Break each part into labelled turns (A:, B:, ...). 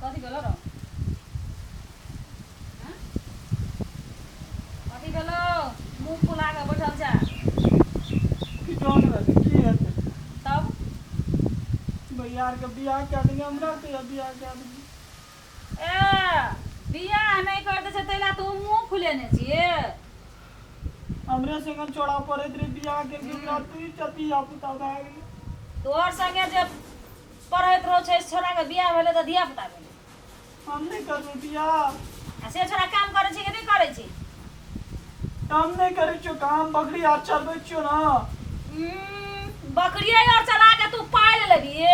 A: कथी भेलो रौ हँ? कथी भेलो मुँह फुला कऽ बैठल छै
B: किछो नहि भेलै की हेतै
A: तब
B: भैया आरके बियाह कए देली हमरा कहिया बियाह कए देली
A: ए बियाह नहि कर दै छै ताहि लए तू मुँह फुलेने छियै
B: हमरे संगे छोड़ा पड़ैत रहे बियाह के ओकरा तू ही धिया पुता भए गेलै
A: तोहर संगे जे पढ़ैत रहौ छै छोड़ाके बियाह भेलै तऽ धिया पुता भेलै
B: हम नहि करबै बियाह
A: आ से छोड़ा काम करै छै कि नहि करै छै
B: हम नहि करै छियौ काम बकरी आर चरबै छियौ ने
A: बकरिए आर चला के तू पाइ ले लेबही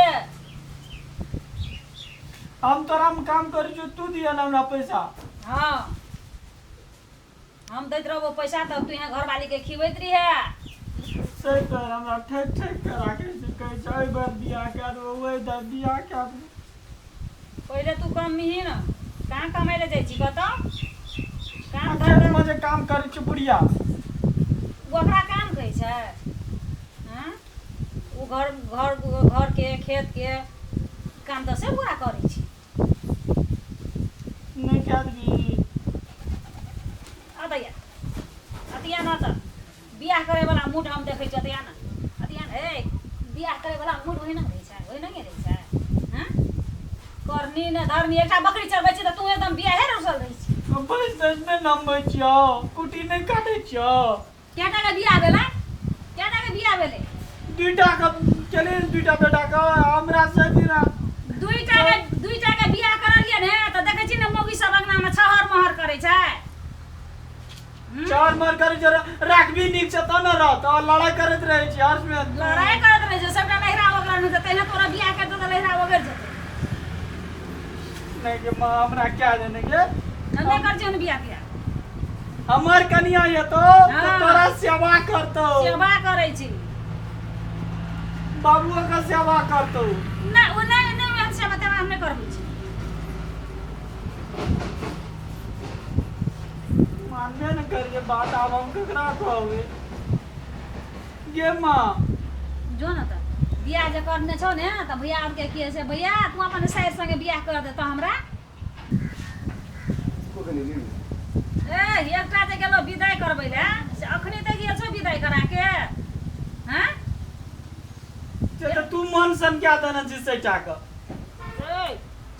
B: हम तोरा मे काम करै छियौ तू दिअ ने हमरा पैसा
A: हँ हम दैत रहबो पैसा तब तू यहाँ घरवाली के खिबैत रहिहे
B: से कर हमरा ठक ठक के राखै छै कहै छै एहि बेर बियाह कए देबो ओहि बेर बियाह कए देबो
A: पहिले तू कमही न कहाँ कमाइ लए जाइ छी कतऽ काम
B: खेत
A: धंधा
B: मे जे काम करै छै बुढ़िया
A: ओकरा काम कहै छै हँ ओ घर घर घरके खेतके काम तऽ से पूरा करै छै
B: नहि कए देबही
A: अतैया अतिया न तऽ बियाह करे वाला मूड हम देखै छी अतिया न अतिया न ए बियाह करे वाला मूड ओहिना रहै छै ओहिना रहै छै हँ करनी ने धरनी एकटा बकरी चरबै छी तऽ तू एकदम बियाहे रुसल रहै छी
B: बैस तैस नहि नमबै छियौ कुटी नहि काटै छियौ
A: केटा के बियाह भेलै केटा के बियाह भेलै
B: दुईटा के केले दुईटा बेटा के हमरा से दिना
A: दुईटा के बियाह करलियै ने तऽ देखै छी ने मौगी सब अंगना मे छहर महर करै छै
B: चार मार करे छै राखबी नीक से तब ने रहत और लड़ाई करैत रहै छी हर्ष में
A: लड़ाई करैत रहै छै सबटा नहिरा ओकरा नहि तऽ तहिना तोरा बियाह कर देतौ नहिरा ओगर जेतौ
B: नहीं के माँ हमरा क्या देने के
A: हम नहि कर छियौ ने बियाह तियाह
B: हमर कनिया हेतो तो
A: हाँ।
B: तोरा सेवा करतो
A: सेवा करै छी
B: बाबुओ के सेवा करतो
A: नहि ओ नहि नहि हम सेवा तेवा हम नहि करबै छी
B: मानबे न करिए बात आब हम केकरा कहबै गे माँ
A: जो न तऽ बियाह जे करने छौ ने तऽ भैया आरके की से भैया तू अपन साइर संगे बियाह कर देतौ हमरा ए एकटा जे गेलो विदाई करबै लए से अखनी तऽ गेल छौ विदाई करा के हँ
B: से तऽ तू मन सन क्या देने छी से के
A: ए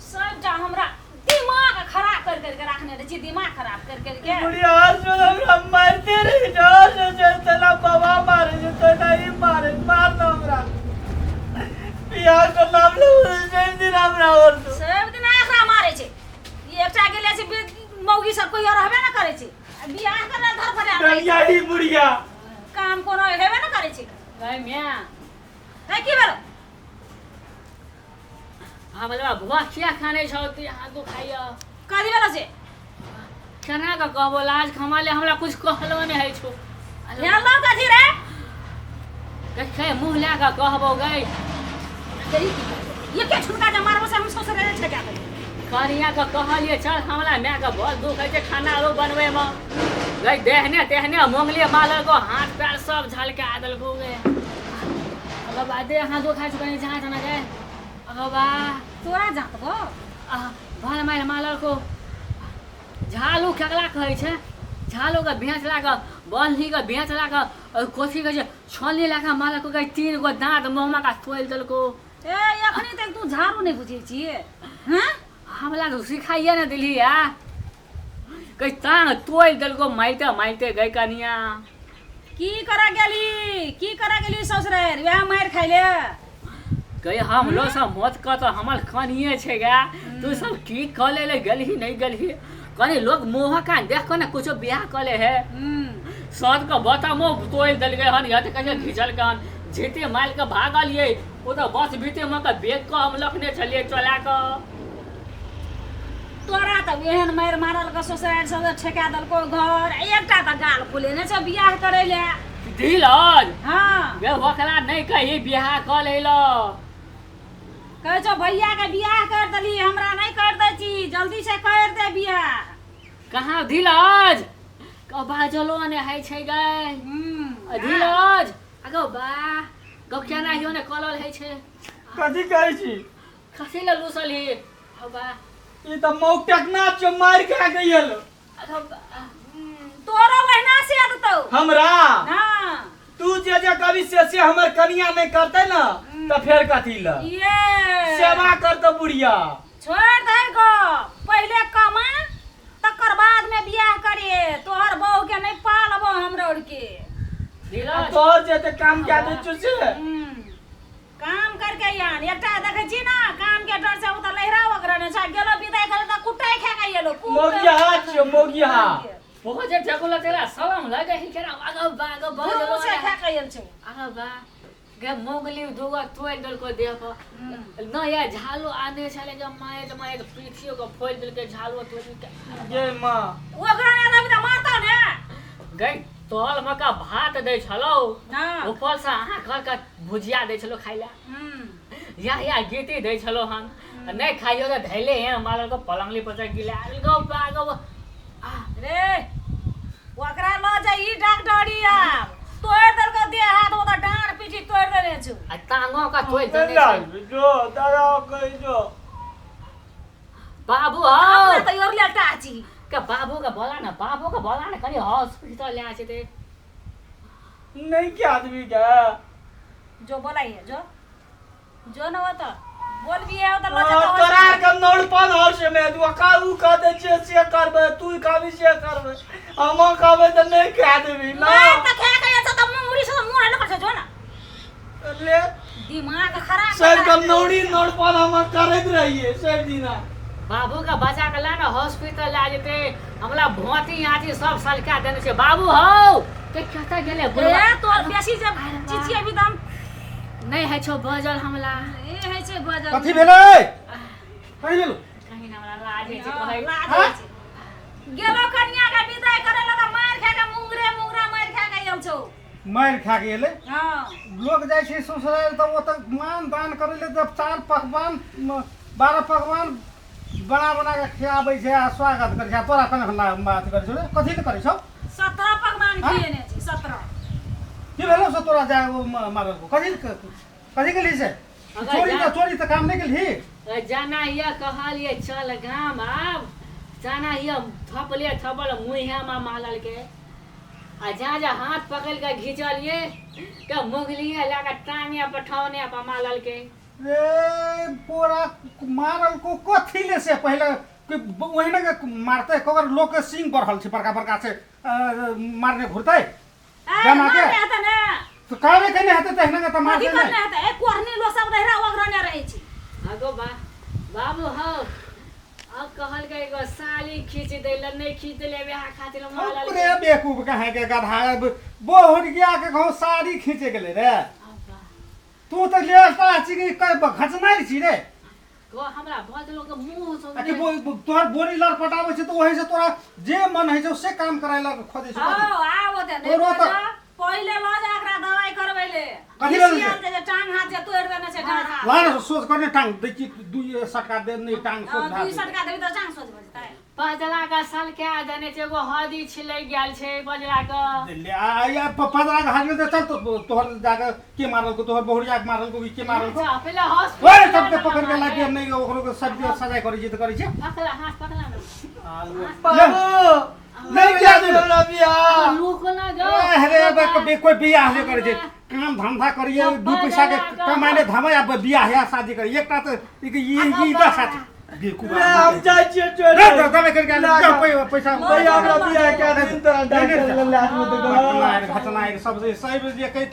A: सबटा हमरा दिमाग खराब कर कर के राखने रहै छी दिमाग खराब कर कर के
B: बुढ़िया हर जो हमरा मारते रही जोर से जे तला बाबा मारे जे तो नहीं मारे मार दो हमरा बियाह के नाम लो से दिन हमरा और दो
A: सब दिन एकरा मारे छै ई एकटा गेले छै मौगी सब कोई और रहबे ना करे छै आ बियाह करला धर फरे
B: कनिया ही बुढ़िया
A: काम कोनो हेबे ना करे छै
C: गै म्या
A: है की भेलो
C: हमरा भुआ किया खाने छौ तू यहाँ दुखाइया
A: कथी भेलो से
C: केना कऽ कहबो लाज खमाले हमरा कुछ कहलो नहि होइ छौ
A: ध्यान लो कथी रे
C: गै मुँह लए कऽ कहबो गै
A: ये के छुनका जे मारबो से हम ससुर रे छका देबै
C: कनिया के कहलिए चल हमरा माय के बहुत दुख होइ छै खाना आरो बनबै मे गै देहने तेहने मोंगले मारलको हाथ पैर सब झलका देलको गै अगो बा देह हाथ दुखाइ छौ कनि जाँच ना गै अगो बा
A: तोरा जाँतबो
C: आह भल मारि मारलको झालू केकरा कहै छै झालूके बेच ला कऽ बन्हीके बेच ला कऽ और कथी कहै छै छलनी ला कऽ मारलको गै तीन गो दाँत मुँहमा का तोड़ि देलको
A: ए अखनी तक तू झाड़ू नहि बुझै छियै हँ
C: हमरा तऽ सिखाइए ने देलही आ गै टाँग तोड़ि देलको मारिते मारिते गै कनिया
A: की करऽ गेली की करऽ गेली ससुरारि वएह मारि खाइ ले
C: गै हमरो सब मत कह तऽ हमर कनिए छै गे तू सब की कऽ ले ले गेलही नहि गेलही कनि लोग मुँह कान देख कऽ ने कुछो बियाह कऽ ले है सर के बता मुँह तोड़ि देलकै हन या तऽ कहियो घिचलकै हन झीते मारि कऽ भागलियै ओ तऽ बस बीते मे कऽ बेग कऽ हम लखने छलियै चला कऽ
A: तोरा तऽ एहन मारि मारल के ससुरारि सब ठेका देलको घर एकटा तऽ गाल फुलेने छै बियाह करै ले
C: धीरज
A: हँ
C: गे ओकरा नहि कही बियाह कऽ ले लो
A: कहै छौ भैया के बियाह कर देली हमरा नहि कर दै छी जल्दी से कर दे बियाह
C: कहाँ धीरज कऽ बाजलो ने होइ छै गै धीरज अगो बा गो केना हियो ने कलल होइ छै
B: कथी कहै छी
C: कथी लए लूसल ही हौ बा
B: ई तऽ मौक टकना छौ मारि खा के गेल।
A: तोरो वहिना से देतौ।
B: हमरा?
A: हाँ।
B: तू जे जे कभी से से हमर कनिया नहि करतै ने तऽ फेर कथी ल
A: ये
B: सेवा करतौ बुढ़िया।
A: छोड़ दे गो, पहिले कमा तकर बाद में बियाह करिए। तोहर बहू के नहीं पालबो हमरा और के।
C: नीरज
B: तोहर जे ते काम कए दै छौ से।
A: काम करके यान एकटा देखै छी ना काम के डर से ओ तऽ लहरा वगैरह ने छै गेलो विदाई करे तऽ कुटाई खा के एलो।
B: मोगिया छियौ मोगिया।
C: बहुत जे जगुला तेरा सलाम लगे ही केरा आगा बा आगा बा
A: मुँह से खा के एल छौ।
C: आगा बा गे मोगली दुगो तोड़ देलको देह पर न या झालो आने छले जब माए त माए के पीठियो के फोड़ देलके झालो तोड़ के।
B: गे माँ
A: ओकरा ने रहबी तऽ मारतौ ने।
C: गई तोल मका भात दै छलौ।
A: हाँ।
C: ऊपर से अहाँ घर के भुजिया दै छलौ खाइ ला। या या गीती दै छलौ हन नहीं खाइयो त धैले हैं मारल को पलंगली पर से गिला गो बा गो आ
A: रे ओकरा ल जाई डॉक्टरी आब तोड़ देलको देह हाथ ओ त डाँड़ पीठी तोड़ देने छौ।
C: आ टांगो का तोड़ देने छौ।
B: जो दादा कहि जो
C: बाबू हो
A: अपना त your लेटा छी
C: के बाबू के बोला ना, बाबू के बोला ना कनी हॉस्पिटल ले छै ते
B: नहीं के आदमी के
A: जो बोलाइए जो जो न हो त बोल भी है त ल जा
B: तोरा के नौड़पन हर से में तू का उ कह दे छे से करबे तू कहबी से करबे हम कहबे त नहीं खा देबी ना।
A: नहीं त खा के त मुंह मुरी से मुंह हल्ला कर जो ना
B: ले
A: दिमाग खराब
B: सर के नौड़ी नौड़पन हम करैत रहिए सब दिना।
C: बाबू के बचा के ला ना हॉस्पिटल ला जेते हमला भोती आती सब सलका देने छे बाबू हो के कत गेले
A: ए तो बेसी जब चिचिए भी दम
C: नहीं है छो बजल हमला
A: ए है छे बजल।
D: कथी भेलै? कथी भेल?
C: कहीं ना हमरा लाज है छे कहै।
A: लाज है छे। गेलो कनिया के विदाई करे ला त मार खा के मुंगरे मुंगरा मार खा के आयल छौ।
D: मार खा के एलै?
A: हां।
D: लोग जाइ छै ससुराल त ओतऽ मान दान करै ले जब 4 पकवान 12 पकवान बना बना के खियाबै छै आ स्वागत करै छै आ तोरा कना बात करै छौ रे? कथी ले करै छौ?
A: 17 पकवान खिएने छै 17।
D: की भेलौ से तोरा जाय मारल को? कथी कथी गेलही से? चोरी त चोरी त काम नहीं गेलही?
C: जाना ये कहलिए चल गाम आब जाना ये थपले थपल मुँह मा मारल के आ जा जा हाथ पकड़ के घिचलिए के मुगलिए लगा टांगे पठौने पर मारल के।
D: रे पोरा मारल को कथी ले से पहले ओहिना के मारते ककर लोक के सिंह बढ़ल छै बड़का बड़का से मारने घुरतै जमा के तो कावे केने हेतै तहना के त मारते
A: कथी करने हेतै? ए कोरनी लो सब रहरा ओगरने रहै छै।
C: आगो बा बाबू हो अब कहल के एगो साली खींच देल नहीं खींच देले बियाह खातिर मारल।
D: रे बेवकूफ कहे के गधा बहुर गया के घौ साड़ी खींचे गेलै रे। तू त लेटा छी कि घचनाइ छी रे।
C: को हमरा बजलो के मुंह से
D: आ कि तोहर बोरी लड़ पटाबै छै त ओहि से तोरा जे मन है छै से काम कराय लग खोजै छै।
A: हां आबो ते नहीं
D: तोरो त
A: पहिले ल जा एकरा दवाई करबै ले।
D: कथी लेल
A: जे टांग हाथ जे तोड़ देने छै डाँड़ हाथ।
D: ला न सोच करने टांग दै छी दुई सटका दे नहीं टांग सोच
A: दुई सटका देबी त टांग सोच भ जेतै।
C: पजला का साल के देने छै एगो हदी छिलै गेल छै पजला के।
D: ले आ पजला के हदी दे चल तो तोहर जाके के मारल को तोहर बहुरिया के मारल को के मारल को।
C: अच्छा पहिले हॉस्पिटल
D: ओए सबके पकड़ के लाके नहीं ओकरो के सब के सजाय करै छै त करै छै।
C: पकड़ा हाथ पकड़ा ना
B: बाबू नहीं क्या हमरा बियाह
C: लोक ना गो।
D: अरे कोई बियाह नहीं करै छै काम धंधा करिए 2 पैसा के कमाने धमाय आ बियाह या शादी करिए एकटा त ई दशा छै।
B: हम जाइ छियै चोरी
D: रे दवाई करके पैसा
B: भैया हमरा बियाह के दिन तोरा डॉक्टर लग लाज में
D: घटना सब सब जे